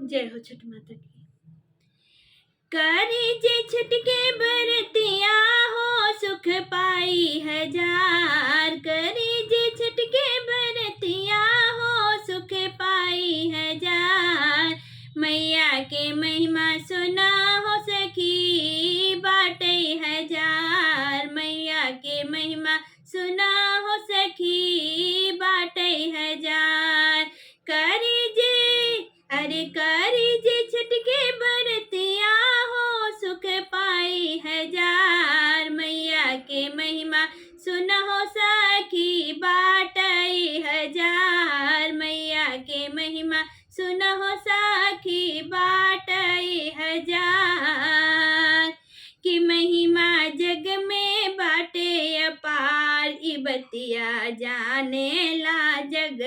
जय हो छठ माता की। करी जे छठ के बरतिया हो सुख पाई हजार। करी जे छठ के बरतिया हो सुख पाई हजार। मैया के महिमा सुना हो सखी बाटे हजार। मैया के महिमा सुना हो सखी बाटे हजार। करी जे अरे करी जे छठ के बरतिया हो सुख पाई हजार। मैया के महिमा सुन हो सखी बाटई हजार। मैया के महिमा सुन हो सखी बाटई हजार। कि महिमा जग में बाटे अपार, ई बतिया जाने ला जग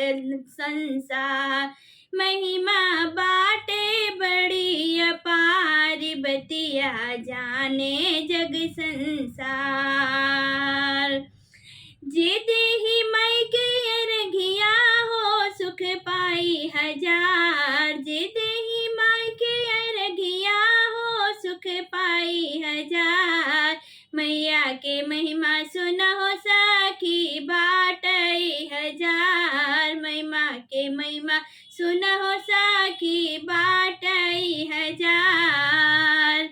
संसार। महिमा बाटे बड़ी अपार, बतिया जाने जग संसार। जे देही माई के अरघिया हो सुख पाई हजार। जे देही माई के अरघिया हो सुख पाई हजार। मैया के महिमा सुन हो सखी बाटई हजार। महिमा के महिमा सुन हो सखी बाटई हजार।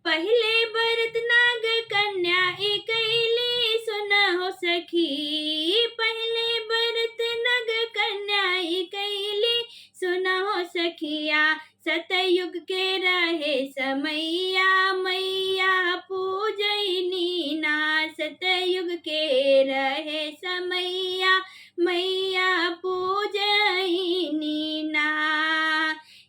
पहले भरत नाग कन्या कैली सुन हो सखी। पहले भरत नाग कन्या कैली सुन हो सखिया। सतयुग के रहे समैया मैया पूजैनी ना। सतयुग के रहे समैया मैया पूजैनी ना।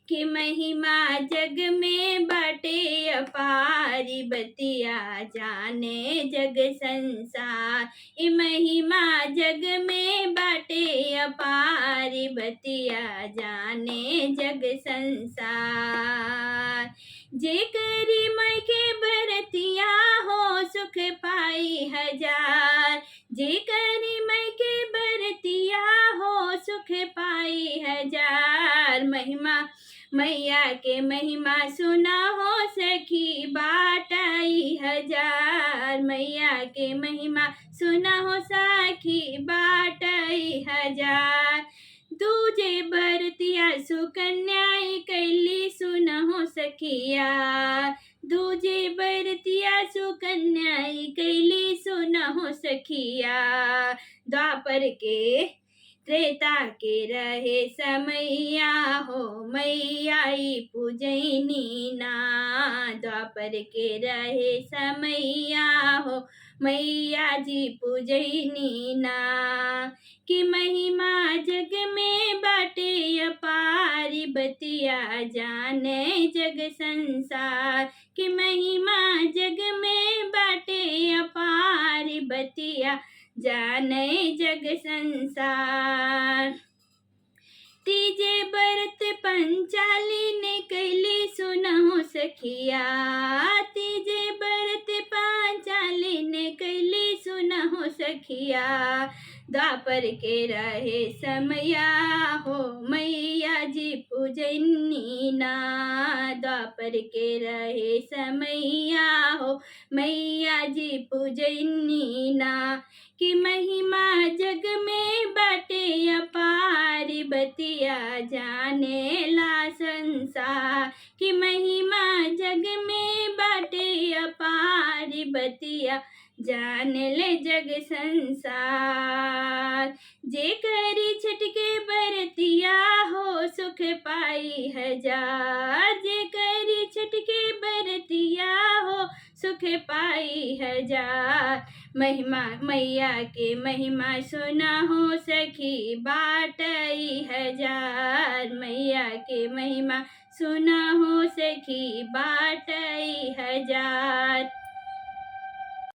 कि महिमा जग में बाटे अपारी, बतिया जाने जग संसार। ई महिमा जग में बाटे अपारी, बतिया जाने जग संसार। जे करी माई के बरतिया हो सुख पाई हजार। जे करी माई के बरतिया हो सुख पाई हजार। महिमा मैया के महिमा सुना हो सखी बाटाई हजार। मैया के महिमा सुना हो सखी बाटाई हजार। दूजे बरतिया सुकन्या कैली सुन हो सखिया। दूजे बरतिया सुकन्या कैली सुन हो सखिया। द्वापर के त्रेता के रहे समैया हो मैया पूजैनी ना। द्वापर के रहे समैया हो मैया जी पूजैनी ना। कि महिमा जग में बाटे अपारी, बतिया जाने जग संसार। कि महिमा जग में बाटे अपारी, बतिया जाने जग संसार। तीजे बरत पंचाली ने कैली सुन हो सखिया। तीजे बरत पंचाली ने कैली सुन हो सखिया। द्वापर के रहे समया हो मैया जी पूजनी ना। द्वापर के रहे समैया हो मैया जी पूजनी ना। कि महिमा जग में बाटे अपारी, बतिया जाने ला संसार। कि महिमा जग में बाटे अपारी, बतिया जाने ले जग संसार। जे करी छठ के बरतिया हो सुख पाई हजार। जे करी छठ के बरतिया हो सुख पाई हजार। महिमा मैया के महिमा सुना हो सखी बाटई हजार। मैया के महिमा सुना हो सखी बाटई हजार।